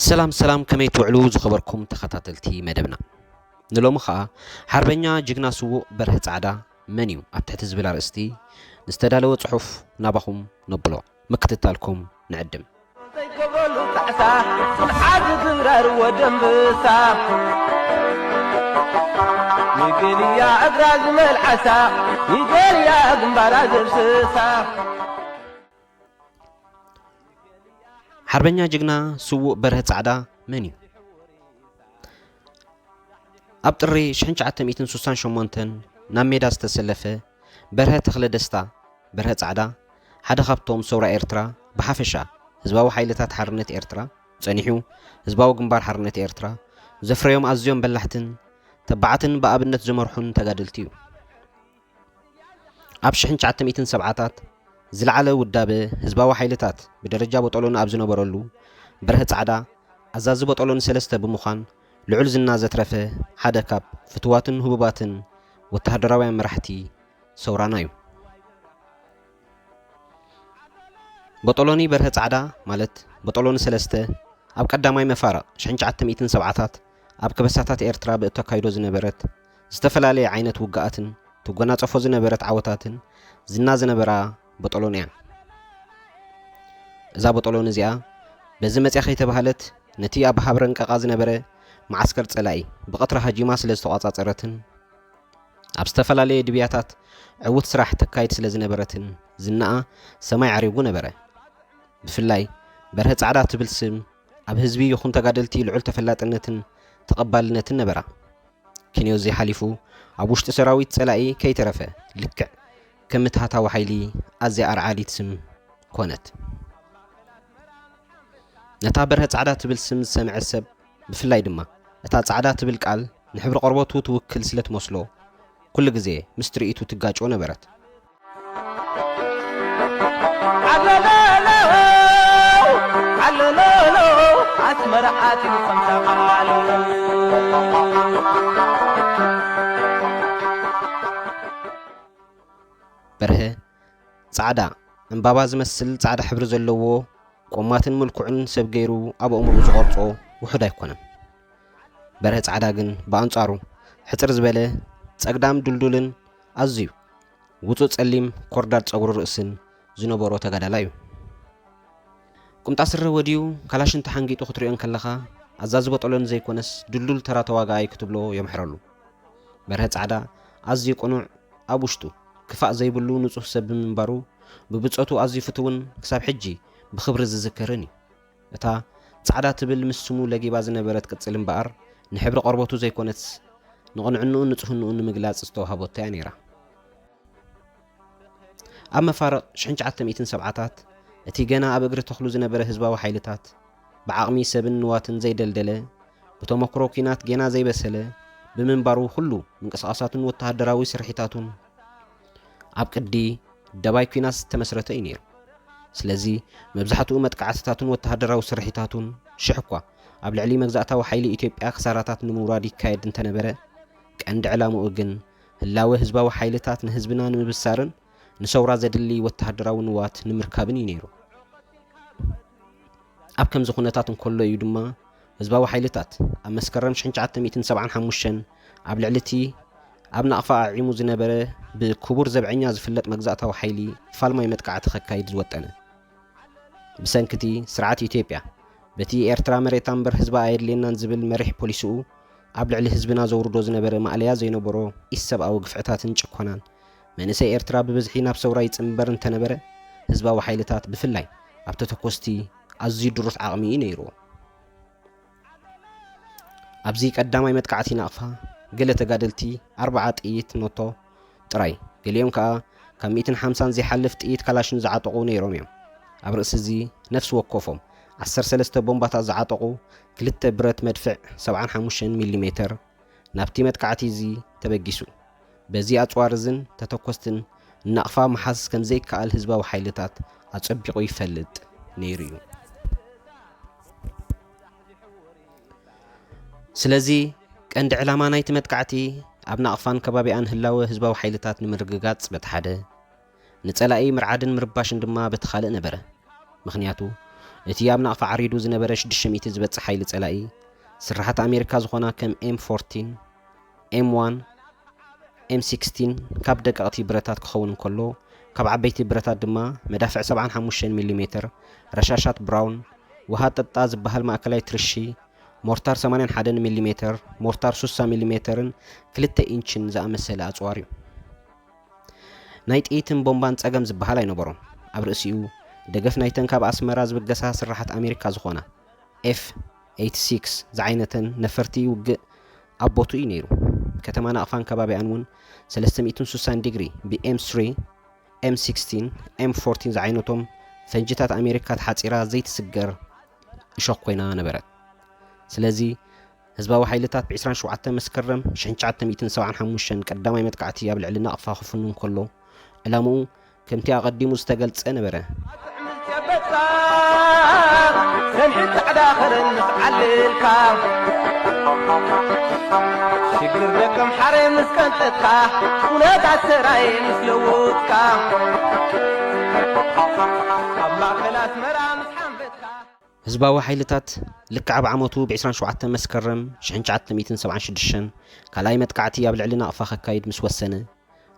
ሰላም ሰላም፣ ከመይ ትውዕሉ ዝኸበርኩም ተኸታተልቲ መደብና? ንሎሚ ኸኣ ሓርበኛ ጅግና ስዉእ በርሀ ጻዕዳ መን እዩ ኣብ ትሕቲ ዝብል ኣርእስቲ ንዝተዳለወ ጽሑፍ ናባኹም ነብሎ። ምክትታልኩም ንዕድም። ዘይገብረሉ ጣዕሳ፣ ጽንዓት ዝድራር ወደንብሳ። ንገልያ እግራ ዝመልዓሳ፣ ንገልያ ግንባራ ዘብስሳ። ሓርበኛ ጅግና ስዉእ በርሀ ጻዕዳ መን እዩ? ኣብ ጥሪ ሽሕን ትሽዓተ ሚእትን ስሳን ሸሞንተን ናብ ሜዳ ዝተሰለፈ በርሀ ተኽለ ደስታ፣ በርሀ ጻዕዳ፣ ሓደ ካብቶም ሰውራ ኤርትራ ብሓፈሻ፣ ህዝባዊ ሓይልታት ሓርነት ኤርትራ፣ ጸኒሑ ህዝባዊ ግንባር ሓርነት ኤርትራ ዘፍረዮም ኣዝዮም በላሕትን ተባዓትን ብኣብነት ዝመርሑን ተጋደልቲ እዩ። ኣብ ሽሕን ትሽዓተ ሚእትን ሰብዓታት ዝለዓለ ውዳበ ህዝባዊ ሓይልታት ብደረጃ ቦጦሎኒ ኣብ ዝነበረሉ፣ በርሀ ጻዕዳ ኣዛዚ ቦጦሎኒ ሰለስተ ብምዃን ልዑል ዝና ዘትረፈ ሓደ ካብ ፍቱዋትን ህቡባትን ወተሃደራውያን መራሕቲ ሰውራና እዩ። ቦጦሎኒ በርሀ ጻዕዳ፣ ማለት ቦጦሎኒ ሰለስተ፣ ኣብ ቀዳማይ መፋርቕ ሽሕን ትሽዓተ ሚእትን ሰብዓታት ኣብ ከበሳታት ኤርትራ ብእተካይዶ ዝነበረት ዝተፈላለየ ዓይነት ውግኣትን ትጎናጸፎ ዝነበረት ዓወታትን ዝና ዝነበራ ቦጦሎኒ እያ። እዛ ቦጦሎኒ እዚኣ በዚ መጽያ ከይተባህለት ነቲ ኣብ ሃብረንቀቓ ዝነበረ መዓስከር ጸላኢ ብቐትሪ ሃጂማ ስለ ዝተቋጻጸረትን ኣብ ዝተፈላለየ ድብያታት ዕዉት ስራሕ ተካይድ ስለ ዝነበረትን ዝናኣ ሰማይ ዓሪጉ ነበረ። ብፍላይ በርሀ ጻዕዳ ትብል ስም ኣብ ህዝቢ ይኹን ተጋደልቲ ልዑል ተፈላጥነትን ተቐባልነትን ነበራ። ክንዮዚ ሓሊፉ ኣብ ውሽጢ ሰራዊት ጸላኢ ከይተረፈ ልክዕ ከም ምትሃታዊ ሓይሊ ኣዝያ ኣርዓዲት ስም ኮነት። ነታ በርሀ ጻዕዳ ትብል ስም ዝሰምዐ ሰብ፣ ብፍላይ ድማ እታ ጻዕዳ ትብል ቃል ንሕብሪ ቆርበቱ ትውክል ስለ ትመስሎ፣ ኩሉ ግዜ ምስ ትርኢቱ ትጋጮ ነበረት። ዓለለሎ፣ ዓለለሎ፣ ኣስመራ ኣትዩ ከምታ ቃሉ። በርሀ ጻዕዳ፣ ዕምባባ ዝመስል ጻዕዳ ሕብሪ ዘለዎ፣ ቆማትን ምልኩዕን ሰብ ገይሩ ኣብ ኣእምሮኡ ዝቐርጾ ውሑድ ኣይኮነን። በርሀ ጻዕዳ ግን ብኣንጻሩ ሕጽር ዝበለ፣ ጸግዳም፣ ድልዱልን ኣዝዩ ውጹእ ጸሊም ኮርዳድ ጸጉሪ ርእስን ዝነበሮ ተጋዳላይ እዩ። ቁምጣ ስረ ወድዩ፣ ካላሽን ተሓንጊጡ ክትሪኦ እንከለኻ፣ ኣዛዚ ቦጦሎኒ ዘይኮነስ ድልዱል ተራ ተዋጋኣይ ክትብሎ የምሕረሉ። በርሀ ጻዕዳ ኣዝዩ ቅኑዕ፣ ኣብ ውሽጡ ክፋእ ዘይብሉ ንጹህ ሰብ ብምንባሩ፣ ብብጾቱ ኣዝዩ ፍቱውን ክሳብ ሕጂ ብኽብሪ ዝዝከርን እዩ። እታ ጻዕዳ ትብል ምስ ስሙ ለጊባ ዝነበረት ቅጽል እምበኣር፣ ንሕብሪ ቆርበቱ ዘይኮነትስ፣ ንቕንዕንኡን ንጽህንኡን ንምግላጽ ዝተዋህበቶ እያ ነይራ። ኣብ መፋርቕ ሽሕን ትሽዓተ ሚእትን ሰብዓታት፣ እቲ ገና ኣብ እግሪ ተኽሉ ዝነበረ ህዝባዊ ሓይልታት፣ ብዓቕሚ ሰብን ንዋትን ዘይደልደለ፣ ብተመክሮ ኲናት ጌና ዘይበሰለ ብምንባሩ፣ ኩሉ ምንቅስቓሳቱን ወተሃደራዊ ስርሒታቱን ኣብ ቅዲ ደባይ ኲናት ዝተመስረተ እዩ ነይሩ። ስለዚ፣ መብዛሕትኡ መጥቃዕትታቱን ወተሃደራዊ ስርሒታቱን፣ ሽሕ እኳ ኣብ ልዕሊ መግዛእታዊ ሓይሊ ኢትዮጵያ ክሳራታት ንምውራድ ይካየድ እንተነበረ፣ ቀንዲ ዕላምኡ ግን ህላወ ህዝባዊ ሓይልታት ንህዝብና ንምብሳርን ንሰውራ ዘድሊ ወተሃደራዊ ንዋት ንምርካብን እዩ ነይሩ። ኣብ ከምዚ ኩነታት እንከሎ እዩ ድማ ህዝባዊ ሓይልታት ኣብ መስከረም ሽሕን ትሽዓተ ሚእትን ሰብዓን ሓሙሽተን ኣብ ልዕሊ እቲ ኣብ ናቕፋ ኣዒሙ ዝነበረ ብክቡር ዘብዐኛ ዝፍለጥ መግዛእታዊ ሓይሊ ፋልማይ መጥቃዕቲ ከካይድ ዝወጠነ። ብሰንኪ እቲ ስርዓት ኢትዮጵያ በቲ ኤርትራ መሬታ እምበር ህዝባ ኣየድልየናን ዝብል መሪሕ ፖሊሲኡ ኣብ ልዕሊ ህዝብና ዘውርዶ ዝነበረ ማእለያ ዘይነበሮ ኢሰብኣዊ ግፍዕታትን ጭኮናን መንእሰይ ኤርትራ ብብዝሒ ናብ ሰውራ ይጽንበር እንተነበረ፣ ህዝባዊ ሓይልታት ብፍላይ ኣብ ተተኮስቲ ኣዝዩ ድሩት ዓቕሚ እዩ ነይርዎ። ኣብዚ ቀዳማይ መጥቃዕቲ ናቕፋ፣ ገለ ተጋደልቲ ኣርብዓ ጥይት ኖቶ ጥራይ፣ ገሊኦም ከኣ ካብ ሚእትን ሓምሳን ዘይሓልፍ ጥይት ካላሽን ዝዓጠቑ ነይሮም እዮም። ኣብ ርእሲ እዚ፣ ነፍሲ ወከፎም ዓሰርተ ሰለስተ ቦምባታት ዝዓጠቑ ክልተ ብረት መድፍዕ ሰብዓን ሓሙሽተን ሚሊ ሜተር ናብቲ መጥቃዕቲ እዚ ተበጊሱ። በዚ ኣጽዋር እዝን ተተኮስትን ናቕፋ ምሓዝ ከም ዘይከኣል ህዝባዊ ሓይልታት ኣጸቢቑ ይፈልጥ ነይሩ እዩ። ስለዚ፣ ቀንዲ ዕላማ ናይቲ መጥቃዕቲ ኣብ ናቕፋን ከባቢኣን ህላወ ህዝባዊ ሓይልታት ንምርግጋጽ በቲ ሓደ፣ ንጸላኢ ምርዓድን ምርባሽን ድማ በቲ ካልእ ነበረ። ምኽንያቱ፣ እቲ ኣብ ናቕፋ ዓሪዱ ዝነበረ ሽዱሽተ ሚእቲ ዝበጽሕ ሓይሊ ጸላኢ፣ ስርሓት ኣሜሪካ ዝኾና ከም ኤም ፎርቲን፣ ኤም ዋን፣ ኤም ሲክስቲን ካብ ደቀቕቲ ብረታት ክኸውን እንከሎ፣ ካብ ዓበይቲ ብረታት ድማ መዳፍዕ ሰብዓን ሓሙሽተን ሚሊ ሜተር፣ ረሻሻት ብራውን፣ ውሃ ጠጣ ዝበሃል ማእከላይ ትርሺ፣ ሞርታር ሰማንያን ሓደን ሚሊ ሜተር፣ ሞርታር ሱሳ ሚሊ ሜተርን ክልተ ኢንችን ዝኣመሰለ ኣጽዋር እዩ። ናይ ጥይትን ቦምባን ጸገም ዝበሃል ኣይነበሮን። ኣብ ርእሲኡ፣ ደገፍ ናይተን ካብ ኣስመራ ዝብገሳ ስርሓት ኣሜሪካ ዝኾና ኤፍ ኤይቲ ሲክስ ዝዓይነተን ነፈርቲ ውግእ ኣብ ቦትኡ እዩ ነይሩ። ከተማ ናቕፋን ከባቢኣን እውን ሰለስተ ሚእትን ሱሳን ዲግሪ ብኤም ስሪ፣ ኤም ሲክስቲን፣ ኤም ፎርቲን ዝዓይነቶም ፈንጅታት ኣሜሪካ ተሓጺራ ዘይትስገር እሾኽ ኮይና ነበረት። ስለዚ፣ ህዝባዊ ሓይልታት ብ ዕስራን ሸውዓተን መስከረም ሽሕን ትሽዓተ ሚእትን ሰብዓን ሓሙሽተን ቀዳማይ መጥቃዕቲ ኣብ ልዕሊ ናቕፋ ክፍኑ እንከሎ፣ ዕላምኡ ከምቲ ኣቐዲሙ ዝተገልጸ ነበረ። ሰንሒ ጻዕዳ ኸረን ምስ ዓልልካ፣ ሽግር ደቀም ሓረ ምስ ቀንጠትካ፣ ኩነታት ሰራይ ምስ ለውጥካ፣ ኣብ ማእከል ኣስመራ ምስ ሓንበትካ። ህዝባዊ ሓይልታት ልክዕ ኣብ ዓመቱ ብ ዕስራን ሸውዓተን መስከረም ሽሕን ትሽዓተ ሚእትን ሰብዓን ሽዱሽተን ካልኣይ መጥቃዕቲ ኣብ ልዕሊ ናቕፋ ከካይድ ምስ ወሰነ፣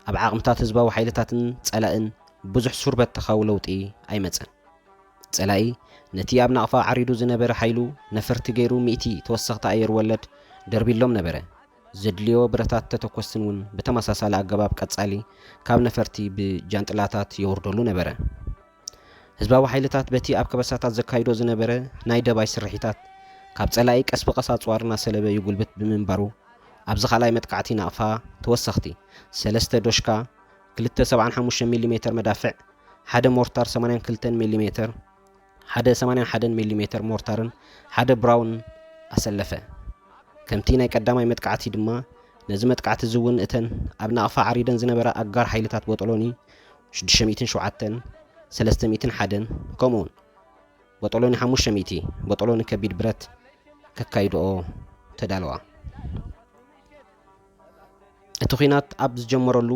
ኣብ ዓቕምታት ህዝባዊ ሓይልታትን ጸላእን ብዙሕ ሱር በተኻዊ ለውጢ ኣይመጸን። ጸላኢ ነቲ ኣብ ናቕፋ ዓሪዱ ዝነበረ ሓይሉ ነፈርቲ ገይሩ ሚእቲ ተወሰኽቲ ኣየር ወለድ ደርቢሎም ነበረ። ዘድልዮ ብረታት ተተኮስትን እውን ብተመሳሳሊ ኣገባብ ቀጻሊ ካብ ነፈርቲ ብጃንጥላታት የውርደሉ ነበረ። ህዝባዊ ሓይልታት በቲ ኣብ ከበሳታት ዘካይዶ ዝነበረ ናይ ደባይ ስርሒታት፣ ካብ ጸላኢ ቀስ ብቐስ ኣጽዋር እናሰለበ ይጉልብት ብምንባሩ፣ ኣብዚ ካልኣይ መጥቃዕቲ ናቕፋ ተወሰኽቲ ሰለስተ ዶሽካ፣ ክልተ ሰብዓን ሓሙሽተን ሚሊ ሜተር መዳፍዕ፣ ሓደ ሞርታር ሰማንያን ክልተን ሚሊ ሜተር፣ ሓደ ሰማንያን ሓደን ሚሊ ሜተር ሞርታርን ሓደ ብራውን ኣሰለፈ። ከምቲ ናይ ቀዳማይ መጥቃዕቲ ድማ፣ ነዚ መጥቃዕቲ እዚ እውን እተን ኣብ ናቕፋ ዓሪደን ዝነበራ ኣጋር ሓይልታት ቦጦሎኒ ሽዱሽተ ሚእትን ሸውዓተን፣ ሰለስተ ሚእትን ሓደን፣ ከምኡውን ቦጦሎኒ ሓሙሽተ ሚእቲ፣ ቦጦሎኒ ከቢድ ብረት ከካይድኦ ተዳለዋ። እቲ ኲናት ኣብ ዝጀመረሉ፣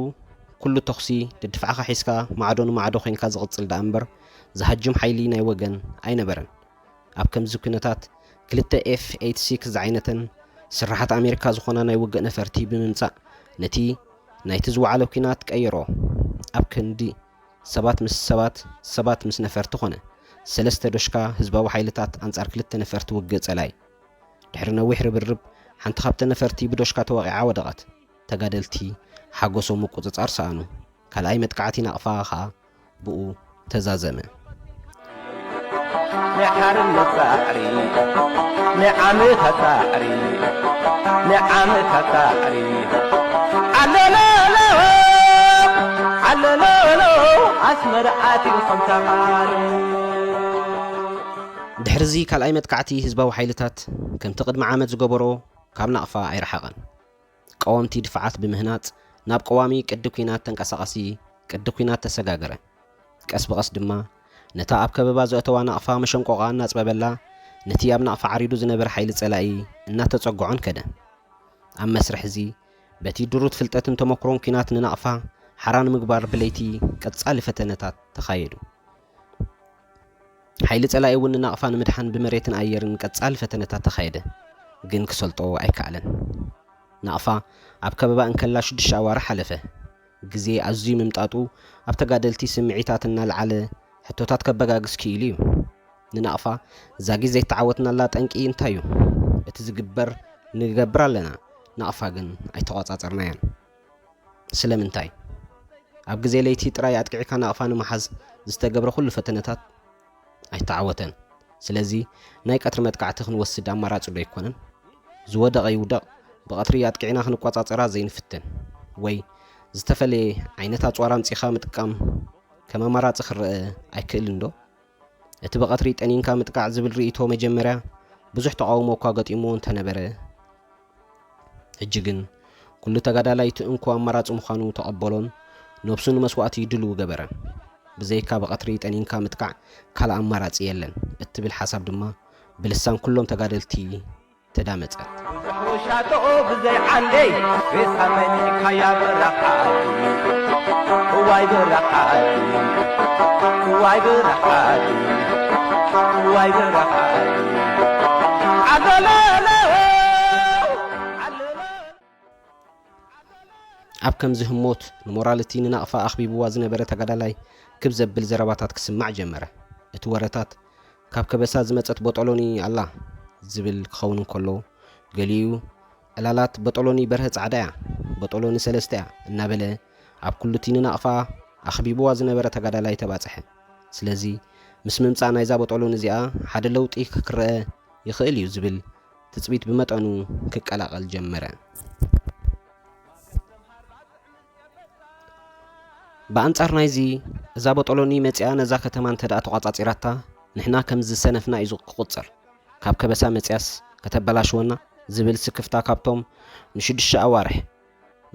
ኩሉ ተኹሲ ደድፍዓኻ ሒዝካ ማዕዶ ንማዕዶ ኮይንካ ዝቕጽል ደኣ እምበር፣ ዝሃጅም ሓይሊ ናይ ወገን ኣይነበረን። ኣብ ከምዚ ኲነታት፣ ክልተ ኤፍ ኤይቲ ሲክስ ዝዓይነተን ስርሓት ኣሜሪካ ዝኾና ናይ ውግእ ነፈርቲ ብምምጻእ፣ ነቲ ናይቲ ዝወዓለ ኲናት ቀየሮ። ኣብ ክንዲ ሰባት ምስ ሰባት፣ ሰባት ምስ ነፈርቲ ኾነ። ሰለስተ ዶሽካ ህዝባዊ ሓይልታት ኣንጻር ክልተ ነፈርቲ ውግእ ጸላኢ። ድሕሪ ነዊሕ ርብርብ፣ ሓንቲ ካብተን ነፈርቲ ብዶሽካ ተወቒዓ ወደቐት። ተጋደልቲ ሓጎሶም ምቁጽጻር ሰኣኑ። ካልኣይ መጥቃዕቲ ናቕፋ ኸኣ ብኡ ተዛዘመ። ናይ ሓርነት ጻዕሪ፣ ናይ ዓመታት ጻዕሪ፣ ናይ ዓመታት ጻዕሪ። ዓለለሎ፣ ዓለለሎ፣ ኣስመራ ኣትዩ ከም ተቓሉ። ድሕርዚ ካልኣይ መጥቃዕቲ ህዝባዊ ሓይልታት ከምቲ ቅድሚ ዓመት ዝገበሮ ካብ ናቕፋ ኣይረሓቐን። ቀወምቲ ድፋዓት ብምህናጽ ናብ ቀዋሚ ቅዲ ኲናት ተንቀሳቐሲ ቅዲ ኲናት ተሰጋገረ። ቀስ ብቐስ ድማ ነታ ኣብ ከበባ ዘእተዋ ናቕፋ መሸንቆቓ እናጽበበላ፣ ነቲ ኣብ ናቕፋ ዓሪዱ ዝነበረ ሓይሊ ጸላኢ እናተጸግዖን ከደ። ኣብ መስርሕ እዚ፣ በቲ ድሩት ፍልጠትን ተመክሮን ኲናት ንናቕፋ ሓራ ንምግባር ብለይቲ ቀጻሊ ፈተነታት ተኻየዱ። ሓይሊ ጸላኢ እውን ንናቕፋ ንምድሓን ብመሬትን ኣየርን ቀጻሊ ፈተነታት ተኻየደ፣ ግን ክሰልጦ ኣይከኣለን። ናቕፋ ኣብ ከበባ እንከላ ሽዱሽተ ኣዋርሕ ሓለፈ። ግዜ ኣዝዩ ምምጣጡ ኣብ ተጋደልቲ ስምዒታት እናልዓለ ሕቶታት ከበጋግስ ክኢሉ እዩ። ንናቕፋ እዛ ግዜ ዘይተዓወትናላ ጠንቂ እንታይ እዩ? እቲ ዝግበር ንገብር ኣለና፣ ናቕፋ ግን ኣይተቖጻጸርናያን። ስለምንታይ? ኣብ ግዜ ለይቲ ጥራይ ኣጥቂዕካ ናቕፋ ንምሓዝ ዝተገብረ ኩሉ ፈተነታት ኣይተዓወተን። ስለዚ ናይ ቀትሪ መጥቃዕቲ ክንወስድ ኣማራጺ ዶ ኣይኮነን? ዝወደቐ ይውደቕ፣ ብቐትሪ ኣጥቂዕና ክንቆጻጸራ ዘይንፍትን ወይ ዝተፈለየ ዓይነት ኣጽዋር ኣምጺኻ ምጥቃም ከም ኣማራጺ ክረአ ኣይክእልን ዶ? እቲ ብቐትሪ ጠኒንካ ምጥቃዕ ዝብል ርእይቶ መጀመርያ ብዙሕ ተቓውሞ እኳ ገጢምዎ እንተነበረ፣ ሕጂ ግን ኩሉ ተጋዳላይ እቲ እንኮ ኣማራጺ ምዃኑ ተቐበሎን ነብሱ ንመስዋእቲ ድልው ገበረን። ብዘይካ ብቐትሪ ጠኒንካ ምጥቃዕ ካልእ ኣማራጺ የለን እትብል ሓሳብ ድማ ብልሳን ኩሎም ተጋደልቲ ተዳመጸት። ብዙሕ ውሻጦ ብዘይ ዓንደይ ሬሳ መሊእካያ በራኻ ዓዲ። ዋይ በረኻ ዓዲ፣ ዋይ በረኻ ዓዲ፣ ዋይ በረኻ ዓዲ። ዓለለለ፣ ዓለለለ። ኣብ ከምዚ ህሞት ንሞራል እቲ ንናቕፋ ኣኽቢብዋ ዝነበረ ተጋዳላይ ክብ ዘብል ዘረባታት ክስማዕ ጀመረ። እቲ ወረታት ካብ ከበሳ ዝመጸት ቦጦሎኒ ኣላ ዝብል ክኸውን እንከሎ፣ ገሊኡ ዕላላት ቦጦሎኒ በርሀ ጻዕዳ እያ፣ ቦጦሎኒ ሰለስተ እያ እናበለ ኣብ ኩሉ እቲ ንናቕፋ ኣኽቢብዋ ዝነበረ ተጋዳላይ ተባጽሐ። ስለዚ ምስ ምምጻእ ናይዛ ቦጦሎኒ እዚኣ ሓደ ለውጢ ክረአ ይኽእል እዩ ዝብል ትጽቢት ብመጠኑ ክቀላቐል ጀመረ። ብኣንጻር ናይዚ፣ እዛ ቦጦሎኒ መጺኣ ነዛ ከተማ እንተ ደኣ ተቋጻጺራታ፣ ንሕና ከም ዝሰነፍና እዩ ክቑጸር። ካብ ከበሳ መጺኣስ ከተበላሽወና ዝብል ስክፍታ ካብቶም ንሽዱሽተ ኣዋርሕ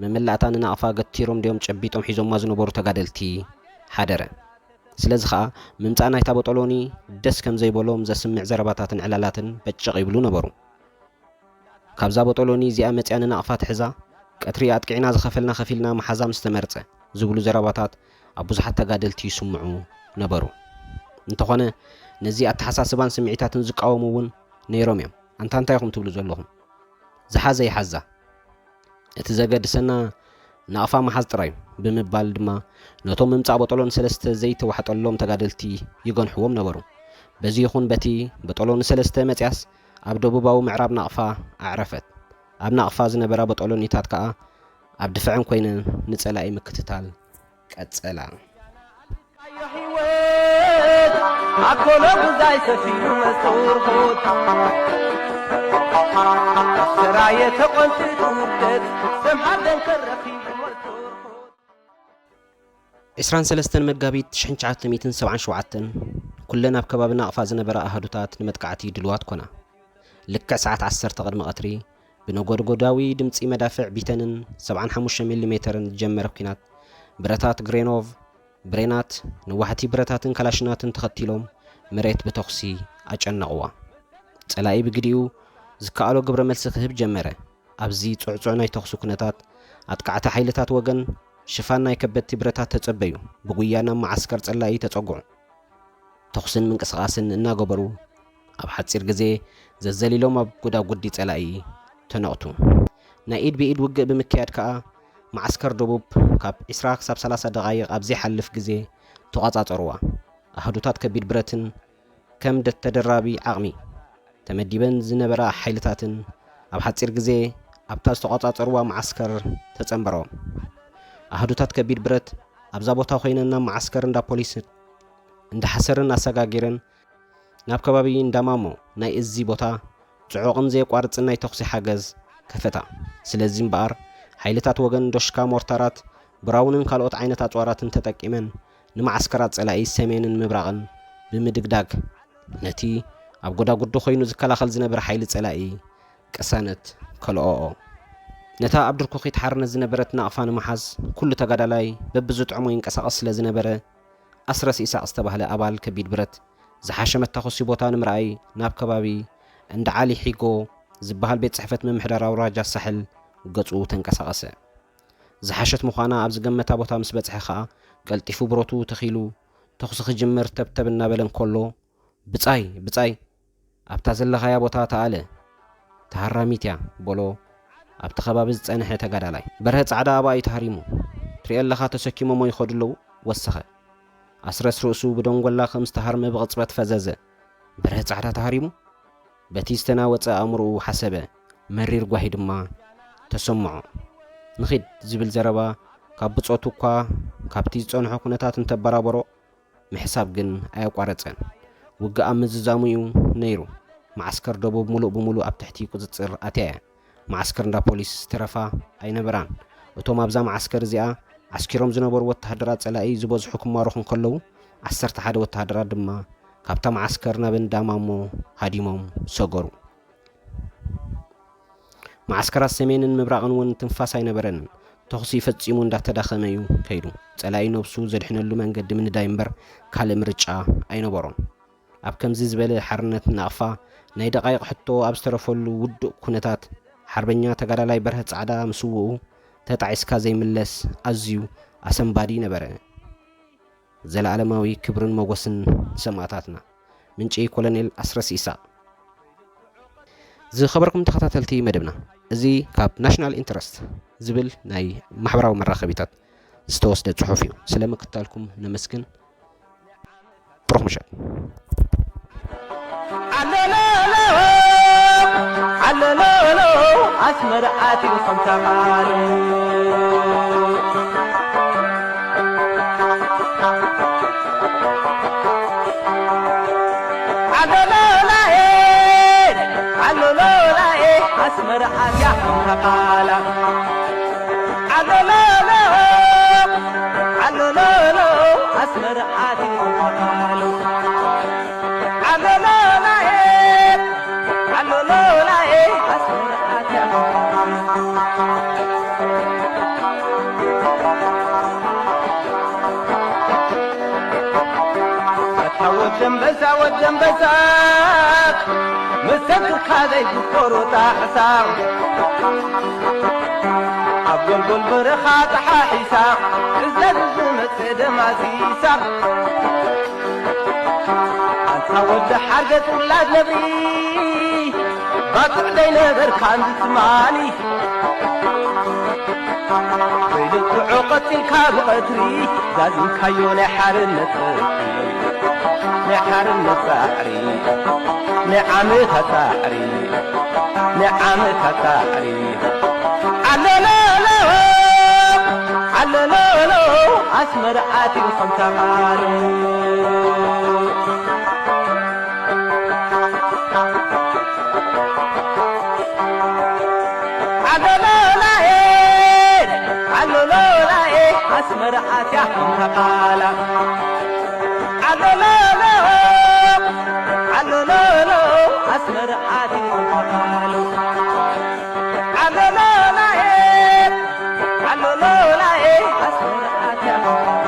መመላእታ ንናቕፋ ገቲሮም ድዮም ጨቢጦም ሒዞማ ዝነበሩ ተጋደልቲ ሓደረ። ስለዚ ኸኣ፣ ምምጻእ ናይታ ቦጦሎኒ ደስ ከም ዘይበሎም ዘስምዕ ዘረባታትን ዕላላትን በጭቕ ይብሉ ነበሩ። ካብዛ ቦጦሎኒ እዚኣ መጺኣ ንናቕፋ ትሕዛ፣ ቀትሪ ኣጥቂዕና ዝኸፈልና ከፊልና ምሓዛ ምስ ተመርጸ፣ ዝብሉ ዘረባታት ኣብ ብዙሓት ተጋደልቲ ይስምዑ ነበሩ። እንተኾነ፣ ነዚ ኣተሓሳስባን ስምዒታትን ዝቃወሙ እውን ነይሮም እዮም። ኣንታ እንታይ ኢኹም ትብሉ ዘለኹም? ዝሓዘ ይሓዛ። እቲ ዘገድሰና ናቕፋ ምሓዝ ጥራይ እዩ ብምባል ድማ ነቶም ምምጻእ ቦጦሎኒ ሰለስተ ዘይተዋሕጠሎም ተጋደልቲ ይገንሕዎም ነበሩ። በዚ ይኹን በቲ ቦጦሎኒ ሰለስተ መጽያስ ኣብ ደቡባዊ ምዕራብ ናቕፋ ኣዕረፈት። ኣብ ናቕፋ ዝነበራ ቦጦሎኒታት ከኣ ኣብ ድፍዐን ኮይነን ንጸላኢ ምክትታል ቀጸላ። ኣዮ ህይወት ኣብ ኮሎጉዛይ ሰፊኑ መስተውርኹት፣ ስራየ ተቖንጢጡ ውርደት፣ ሰምሃር ደንከር ረኺቡ መስተውርኹት። ዕስራን ሰለስተን መጋቢት ሽሕን ትሽዓተ ሚእትን ሰብዓን ሸውዓተን፣ ኩለን ኣብ ከባቢ ናቕፋ ዝነበራ ኣሃዱታት ንመጥቃዕቲ ድልዋት ኮና። ልክዕ ሰዓት ዓሰርተ ቅድሚ ቀትሪ፣ ብነጎድጎዳዊ ድምጺ መዳፍዕ ቢተንን ሰብዓን ሓሙሽተ ሚሊ ሜተርን ዝጀመረ ኲናት፣ ብረታት ግሬኖቭ፣ ብሬናት፣ ነዋሕቲ ብረታትን ካላሽናትን ተኸቲሎም መሬት ብተኹሲ ኣጨነቕዋ። ጸላኢ ብግዲኡ ዝከኣሎ ግብረ መልሲ ክህብ ጀመረ። ኣብዚ ጽዕጹዕ ናይ ተኹሲ ኩነታት፣ ኣጥቃዕቲ ሓይልታት ወገን ሽፋን ናይ ከበድቲ ብረታት ተጸበዩ፣ ብጉያ ናብ መዓስከር ጸላኢ ተጸግዑ። ተኹስን ምንቅስቓስን እናገበሩ፣ ኣብ ሓጺር ግዜ ዘዘሊሎም ኣብ ጎዳጉዲ ጸላኢ ተነቕቱ። ናይ ኢድ ብኢድ ውግእ ብምክያድ ከኣ፣ መዓስከር ደቡብ ካብ ዕስራ ክሳብ ሰላሳ ደቓይቕ ኣብ ዘይሓልፍ ግዜ ተቖጻጸርዋ። ኣሃዱታት ከቢድ ብረትን ከም ደ-፣ ተደራቢ ዓቕሚ ተመዲበን ዝነበራ ሓይልታትን ኣብ ሓጺር ግዜ ኣብታ ዝተቖጻጸርዋ መዓስከር ተጸንበሮም። ኣሃዱታት ከቢድ ብረት ኣብዛ ቦታ ኮይነን ናብ መዓስከር እንዳ ፖሊስ እንዳ ሓሰርን ኣሰጋጊረን ናብ ከባቢ እንዳ ማሞ ናይ እዚ ቦታ ጽዑቕን ዘየቋርጽን ናይ ተኹሲ ሓገዝ ከፈታ። ስለዚ እምበኣር፣ ሓይልታት ወገን ዶሽካ ሞርታራት፣ ብራውንን ካልኦት ዓይነት ኣጽዋራትን ተጠቂመን ንመዓስከራት ጸላኢ ሰሜንን ምብራቕን ብምድግዳግ፣ ነቲ ኣብ ጎዳጉዲ ኮይኑ ዝከላኸል ዝነበረ ሓይሊ ጸላኢ ቅሳነት ከልኦኦ። ነታ ኣብ ድርኩኺት ሓርነት ዝነበረት ናቕፋ ንምሓዝ፣ ኩሉ ተጋዳላይ በብዝጥዕሞ ይንቀሳቐስ ስለ ዝነበረ፣ ኣስረስ ኢሳቕ ዝተባህለ ኣባል ከቢድ ብረት ዝሓሸ መታኾሲ ቦታ ንምርኣይ ናብ ከባቢ እንዳ ዓሊ ሒጎ ዝበሃል ቤት ጽሕፈት ምምሕዳር ኣውራጃ ሳሕል ገጹ ተንቀሳቐሰ። ዝሓሸት ምዃና ኣብ ዝገመታ ቦታ ምስ በጽሐ ኸኣ፣ ቀልጢፉ ብረቱ ተኺሉ ተኹሲ ክጅምር ተብተብ እናበለ እንከሎ፣ "ብጻይ፣ ብጻይ፣ ኣብታ ዘለኻያ ቦታ ተኣለ፣ ተሃራሚት እያ" በሎ ኣብቲ ከባቢ ዝጸንሐ ተጋዳላይ። በርሀ ጻዕዳ ኣብኣ እዩ ተሃሪሙ። "ትሪኦ ኣለኻ፣ ተሰኪሞሞ ይኸዱ ኣለዉ" ወሰኸ። ኣስረስ ርእሱ ብደንጎላ ከም ዝተሃርመ ብቕጽበት ፈዘዘ። በርሀ ጻዕዳ ተሃሪሙ? በቲ ዝተናወጸ ኣእምሮኡ ሓሰበ። መሪር ጓሂ ድማ ተሰምዖ። "ንኺድ" ዝብል ዘረባ ካብ ብጾቱ እኳ ካብቲ ዝጸንሖ ኩነታት እንተበራበሮ፣ ምሕሳብ ግን ኣየቋረጸን። ውግእ ኣብ ምዝዛሙ እዩ ነይሩ። መዓስከር ደቡብ ምሉእ ብምሉእ ኣብ ትሕቲ ቁጽጽር ኣትያ እያ። መዓስከር እንዳ ፖሊስ ዝተረፋ ኣይነበራን። እቶም ኣብዛ መዓስከር እዚኣ ዓስኪሮም ዝነበሩ ወተሃደራት ጸላኢ ዝበዝሑ ክማረኹ እንከለዉ፣ ዓሰርተ ሓደ ወተሃደራት ድማ ካብታ መዓስከር ናብ እንዳ ማሞ ሃዲሞም ሰገሩ። መዓስከራት ሰሜንን ምብራቕን እውን ትንፋስ ኣይነበረንን። ተኹሲ ፈጺሙ እንዳተዳኸመ እዩ ከይዱ። ጸላኢ ነብሱ ዘድሕነሉ መንገዲ ምንዳይ እምበር ካልእ ምርጫ ኣይነበሮን። ኣብ ከምዚ ዝበለ ሓርነት ናቕፋ ናይ ደቓይቕ ሕቶ ኣብ ዝተረፈሉ ውዱእ ኩነታት፣ ሓርበኛ ተጋዳላይ በርሀ ጻዕዳ ምስውኡ ተጣዒስካ ዘይምለስ ኣዝዩ ኣሰንባዲ ነበረ። ዘለኣለማዊ ክብርን ሞገስን ንሰማእታትና። ምንጪ ኮሎኔል ኣስረስ ኢሳቕ። ዝኸበርኩም ተኸታተልቲ መደብና፣ እዚ ካብ ናሽናል ኢንተረስት ዝብል ናይ ማሕበራዊ መራኸቢታት ዝተወስደ ጽሑፍ እዩ። ስለ ምክትታልኩም ነመስግን። ብሩኽ ምሸት። ኣለለሎ፣ ኣለለሎ፣ ኣስመራ ኣትዩ ከም ተቓሉ። ኣለለላኤ፣ ኣለለላኤ፣ ኣስመራ ኣትያ ከም ተቓላ። ኣለለሎ፣ ኣለለሎ፣ ኣስመራ ኣትዩ ተቓሉ። ኣለለላኤ፣ ኣለለላኤ፣ ኣስመራ ኣትያ። ኣታ ወደንበሳ፣ ወደንበሳ፣ መሰክርካ ዘይትፈሮ ጣዕሳ። ኣብ ጎልጎል በረኻ ተሓሒሳ፣ እዛ ዝመጸ ደማሲሳ። ኣንታ ወዲ ሓርገጽ ውላድ ነብሪ፣ ባጽዕ ደይነበርካ ንትማሊ። ከይልክዑ ቀጺልካ ብቐትሪ፣ ዛዚምካዮ ናይ ሓርነት ጸዕሪ፣ ናይ ሓርነት ጻዕሪ፣ ናይ ዓመታት ጻዕሪ፣ ናይ ዓመታት ጻዕሪ። ኣለለሎ፣ ኣለለሎ፣ ኣስመራ ኣትዩ ከም ተቓሉ። ኣለለላኤ፣ ኣለለላኤ፣ ኣስመራ ኣትያ ከም ተቓላ። ኣለለሎ፣ ኣለለሎ፣ ኣስመራ ኣትዩ ከም ተቓሉ። ኣለለላኤ፣ ኣለለላኤ፣ ኣስመራ ኣትያ ከም ተቓላ።